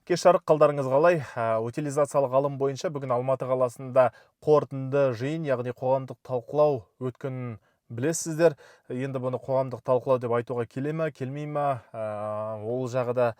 Кеш жарық, қалдарыңыз қалай? Утилизациялық алым бойынша бүгін Алматы қаласында қорытынды жиын, яғни қоғамдық талқылау өткенін білесіздер. Енді бұны қоғамдық талқылау деп айтуға келе ме, келмей ме, ол жағы да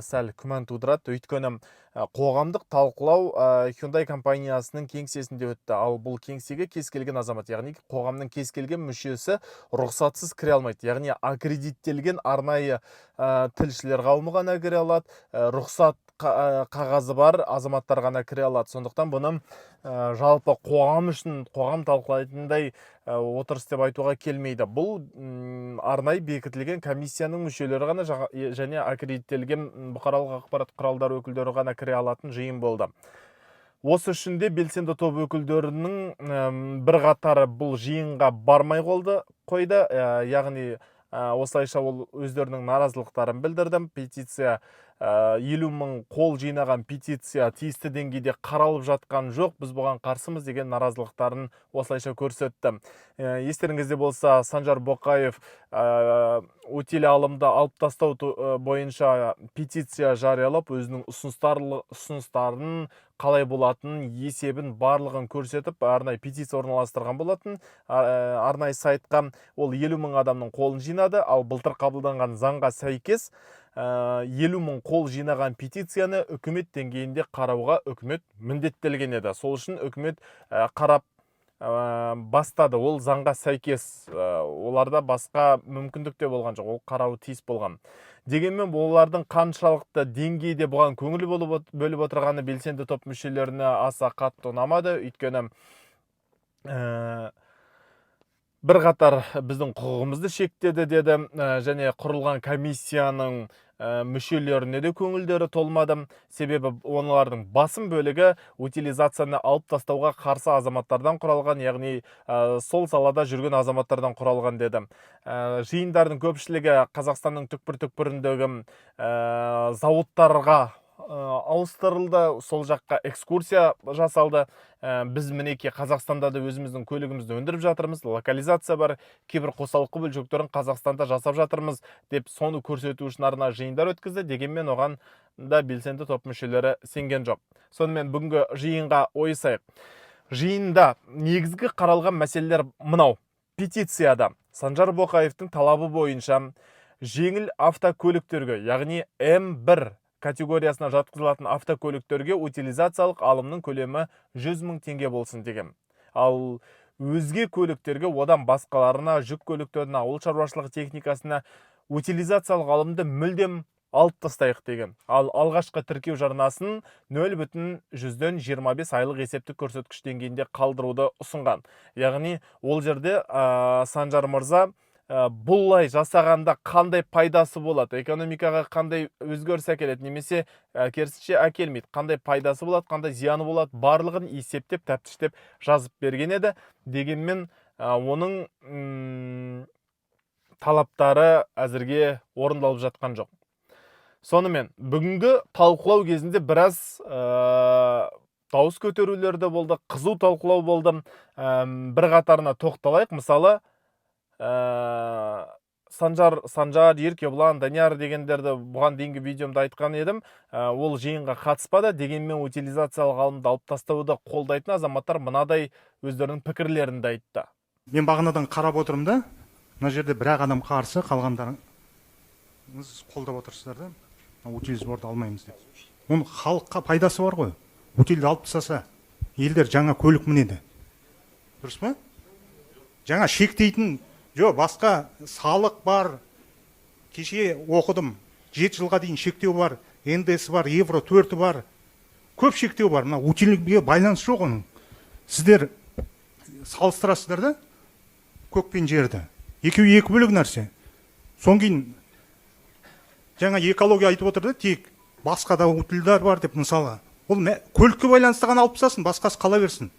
сәл күмән тудырады. Өйткені қоғамдық талқылау Hyundai компаниясының кеңсесінде өтті. Ал бұл кеңсеге кез келген азамат, яғни қоғамның кез келген мүшесі рұқсатсыз кіре алмайды. Яғни аккредиттелген арнайы тілшілер қауымы ғана кіре алады, рұқсат қағазы бар азаматтар ғана кіре алады. Сондықтан бұны жалпы қоғам үшін қоғам талқылайтындай отырыс деп айтуға келмейді. Бұл арнайы бекітілген комиссияның мүшелері ғана және аккредиттелген бұқаралық ақпарат құралдары өкілдері ғана кіре алатын жиын болды. Осы үшін де белсенді топ өкілдерінің бірқатары бұл жиынға бармай қойды. Яғни осылайша ол өздерінің наразылықтарын білдірді. Петиция, 50 мың қол жинаған петиция тиісті деңгейде қаралып жатқан жоқ, біз бұған қарсымыз деген наразылықтарын осылайша көрсетті. Естеріңізде болса, Санжар Боқаев утиль алымды алып тастау бойынша петиция жариялап, өзінің ұсыныстарын, қалай болатынын, есебін, барлығын көрсетіп, арнайы петиция орналастырған болатын арнайы сайтқа. Ол 50 мың адамның қолын жинады. Ал былтыр қабылданған заңға сәйкес, 50 мың қол жинаған петицияны үкімет деңгейінде қарауға үкімет міндеттелген еді. Сол үшін үкімет қарап бастады. Ол заңға сәйкес, оларда басқа мүмкіндік те болған жоқ, ол қарауы тиіс болған. Дегенмен олардың қаншалықты деңгейде бұған көңіл бөліп отырғаны белсенді топ мүшелеріне аса қатты ұнамады. Өйткені бірқатар біздің құқығымызды шектеді деді. Және құрылған комиссияның мүшелеріне де көңілдері толмады. Себебі олардың басым бөлігі утилизацияны алып тастауға қарсы азаматтардан құралған, яғни сол салада жүрген азаматтардан құралған деді. Жиындардың көпшілігі Қазақстанның түкпір-түкпіріндегі зауыттарға ауыстырылды, сол жаққа экскурсия жасалды. Біз мінекей Қазақстанда да өзіміздің көлігімізді өндіріп жатырмыз, локализация бар, кейбір қосалқы бөлшектерін Қазақстанда жасап жатырмыз деп, соны көрсету үшін арнайы жиындар өткізді. Дегенмен оған да белсенді топ мүшелері сенген жоқ. Сонымен, бүгінгі жиынға ойысайық. Жиында негізгі қаралған мәселелер мынау: петицияда Санжар Боқаевтың талабы бойынша жеңіл автокөліктерге, яғни М1 категориясына жатқызылатын автокөліктерге утилизациялық алымның көлемі 100 мың теңге болсын деген. Ал өзге көліктерге, одан басқаларына, жүк көліктеріне, ауыл шаруашылығы техникасына утилизациялық алымды мүлдем алып тастайық деген. Ал алғашқы тіркеу жарнасын 0,25 айлық есептік көрсеткіш деңгейінде қалдыруды ұсынған. Яғни ол жерде Санжар мырза бұлай жасағанда қандай пайдасы болады, экономикаға қандай өзгеріс әкеледі немесе керісінше әкелмейді, қандай пайдасы болады, қандай зияны болады, барлығын есептеп, тәптіштеп жазып берген еді. Дегенмен оның талаптары әзірге орындалып жатқан жоқ. Сонымен, бүгінгі талқылау кезінде біраз дауыс көтерулер де болды, қызу талқылау болды. Бірқатарына тоқталайық. Мысалы, Санжар, Еркебұлан, Данияр дегендерді бұған дейінгі видеомда айтқан едім. Ол жиынға қатыспады. Дегенмен утилизациялық алымды алып тастауды қолдайтын азаматтар мынадай өздерінің пікірлерін де айтты. Мен бағанадан қарап отырмын да, мына жерде бір ақ адам қарсы, қалғандарыңыз қолдап отырсыздар да, мына утильсборды алмаймыз деп. Оның халыққа пайдасы бар ғой. Утильді алып тастаса, елдер жаңа көлік мінеді, дұрыс па? Жаңа шектейтін жоқ, басқа салық бар. Кеше оқыдым, 7 жылға дейін шектеу бар, НДС бар, евро 4-і бар, көп шектеу бар. Мына утильге байланысы жоқ оның. Сіздер салыстырасыздар да көк пен жерді, екеуі екі бөлек нәрсе. Содан кейін жаңа экология айтып отыр да, тек басқа да утильдар бар деп. Мысалы, ол көлікке байланысты ғана алып тастасын, басқасы қала берсін.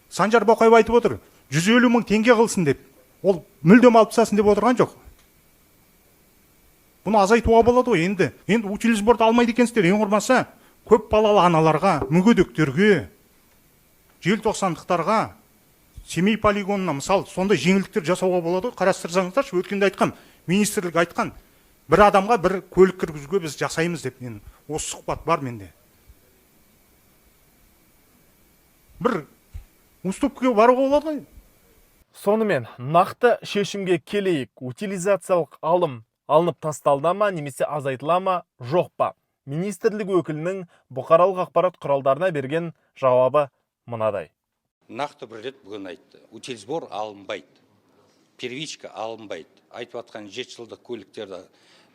Санжар Боқаев айтып отыр, 150 мың теңге қылсын деп. Ол мүлдем алып тастасын деп отырған жоқ. Бұны азайтуға болады ғой. Енді утильсборды алмайды екенсіздер, ең құрмаса көп балалы аналарға, мүгедектерге, желтоқсандықтарға, Семей полигонына, мысалы, сондай жеңілдіктер жасауға болады ғой. Қарастырсаңыздаршы. Өткенде айтқан, министрлік айтқан. Бір адамға бір көлік кіргізуге біз жасаймыз деп, мен осы сұхбат бар менде. Бір уступкаға баруға болады ғой. Сонымен нақты шешімге келейік. Утилизациялық алым алынып тасталды ма немесе азайтыла ма, жоқ па? Министрлік өкілінің бұқаралық ақпарат құралдарына берген жауабы мынадай. Нақты бір рет бүгін айтты: утильсбор алынбайды, первичка алынбайды. Айтып жатқан 7 жылдық көліктерді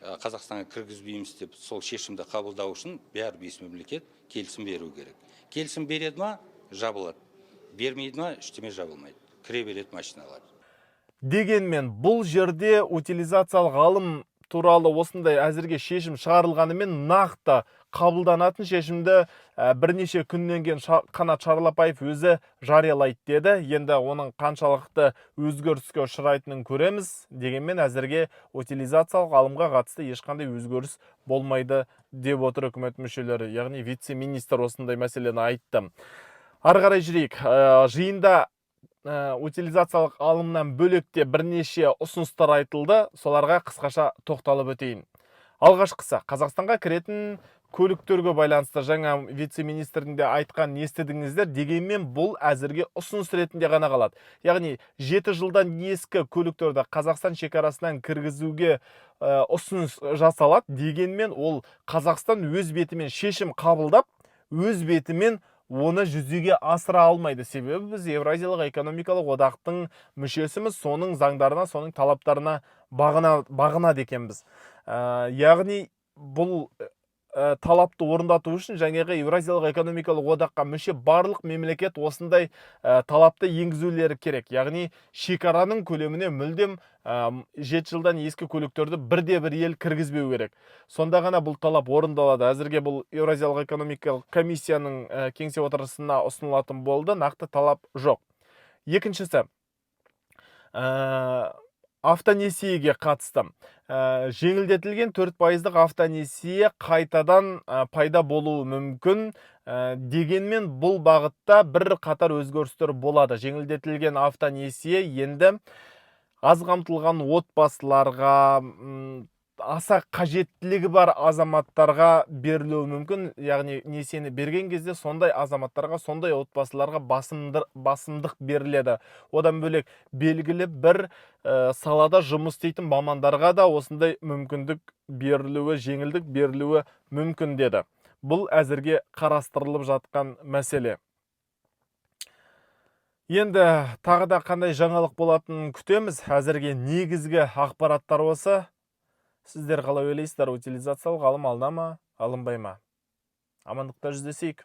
Қазақстанға кіргізбейміз деп, сол шешімді қабылдау үшін бәрі бес мемлекет келісім беру керек. Келісім береді ма, жабылады, бермейді ма, ештеме жабылмайды, кіре береді машиналар. Дегенмен бұл жерде утилизациялық алым туралы осындай әзірге шешім шығарылғанымен, нақты қабылданатын шешімді бірнеше күннен кейін Қанат Шарлапаев өзі жариялайды деді. Енді оның қаншалықты өзгеріске ұшырайтынын көреміз. Дегенмен әзірге утилизациялық алымға қатысты ешқандай өзгеріс болмайды деп отыр үкімет мүшелері, яғни вице-министр осындай мәселені айтты. Ары қарай жүрейік. Жиында утилизациялық алымнан бөлек те бірнеше ұсыныстар айтылды. Соларға қысқаша тоқталып өтейін. Алғашқысы Қазақстанға кіретін көліктерге байланысты. Жаңа вице-министрдің де айтқан естідіңіздер. Дегенмен бұл әзірге ұсыныс ретінде ғана қалады. Яғни 7 жылдан ескі көліктерді Қазақстан шекарасынан кіргізуге ұсыныс жасалады. Дегенмен ол Қазақстан өз бетімен шешім қабылдап, өз бетімен оны жүзеге асыра алмайды. Себебі біз Еуразиялық экономикалық одақтың мүшесіміз, соның заңдарына, соның талаптарына бағынады екенбіз. Яғни бұл талапты орындату үшін жаңағы Еуразиялық экономикалық одаққа мүше барлық мемлекет осындай талапты енгізулері керек. Яғни шекараның көлеміне мүлдем 7 жылдан ескі көліктерді бірде бір ел кіргізбеу керек. Сонда ғана бұл талап орындалады. Әзірге бұл Еуразиялық экономикалық комиссияның кеңсе отырысына ұсынылатын болды, нақты талап жоқ. Екіншісі автонесиеге қатысты. Жеңілдетілген 4 пайыздық автонесие қайтадан пайда болуы мүмкін. Дегенмен бұл бағытта бір қатар өзгерістер болады. Жеңілдетілген автонесие енді аз қамтылған отбасыларға, аса қажеттілігі бар азаматтарға берілуі мүмкін. Яғни несиені берген кезде сондай азаматтарға, сондай отбасыларға басымдық беріледі. Одан бөлек белгілі бір салада жұмыс істейтін мамандарға да осындай мүмкіндік берілуі, жеңілдік берілуі мүмкін деді. Бұл әзірге қарастырылып жатқан мәселе. Енді тағы да қандай жаңалық болатынын күтеміз. Әзірге негізгі ақпараттар осы. Сіздер қалай ойлайсыздар, утилизациялық алым алына ма, алынбай ма? Амандықта жүздесейік.